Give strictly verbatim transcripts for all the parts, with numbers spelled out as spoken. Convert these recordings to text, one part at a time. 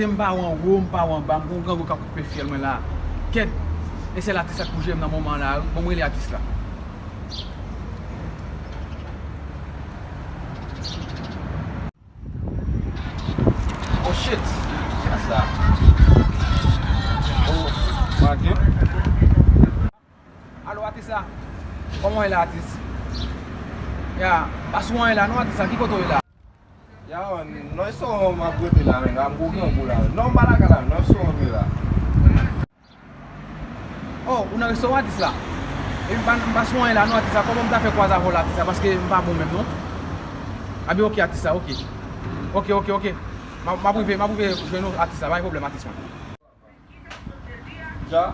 M pa wè anwo, m pa wè anba, m gon grangou k ap koupe fyèl mwen la. Kèt, e sèl atis la k pou jere m nan moman la wi. Bon, m rele atis la. Oh shit! Sa sa. Oh, manke. Alo, atis la. Kòman w ye la, atis? Ya, pa sou anyen la non, atis la. Ki kote w ye la? Ya, non, e sou anyen m ap rete la, men. M gon grangou la. Non, m pa lakay la, non, e sou anyen m ye la. Oh, ou nan restoran atis la? Epi m pa, m pa sou anyen la non, atis la. Kòman m ta fè kwaze avè w la, atis la? Paske m pa bon menm non. Abi, ok, atis la, ok. Ok, ok, ok. M ap, m ap rive, m ap rive jwenn ou, atis la. Pa gen pwoblèm, atis mwen. Ja?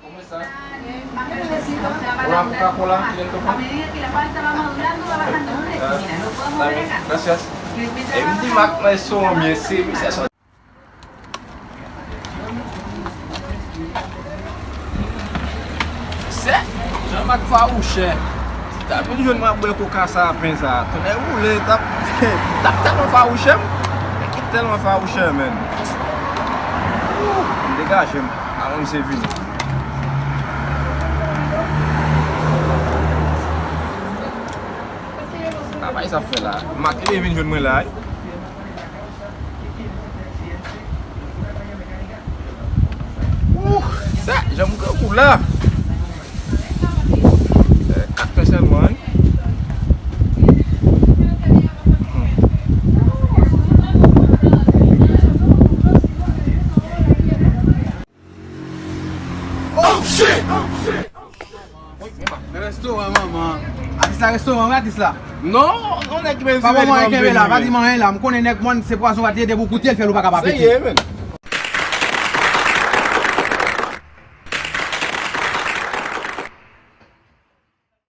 ¿Cómo está? Una Coca-Cola, ¿quiere tomar? Ah, está bien, gracias. E m di Mak nan restoran byen serye, se sa. Sè, Jean-Marc fawouchè. Si t ap vin jwenn mwen ap bwè koka sa a pen sa a, tonnè woule, t ap, t ap tèlman fawouchè m. Nèg ki tèlman fawouchè, menn. Ooh, m degaje m. Avan misye vini. Sa pa sa ap fè la. Mak li vin jwenn mwen la, wi. Ooh, sa, jan m grangou la. Eh, kat pen sèlman, wi. Hmm. Oh shit! Nan restoran, manman. Atis la restoran, wi, atis la. Non, yon nèg ki mezire. Pa ban mwen kenbe la, pa di mwen anyen la. M konnen nèg mwen se pwazon w a te depi w koute l fè l ou pa ka pa pete. Serye, menn.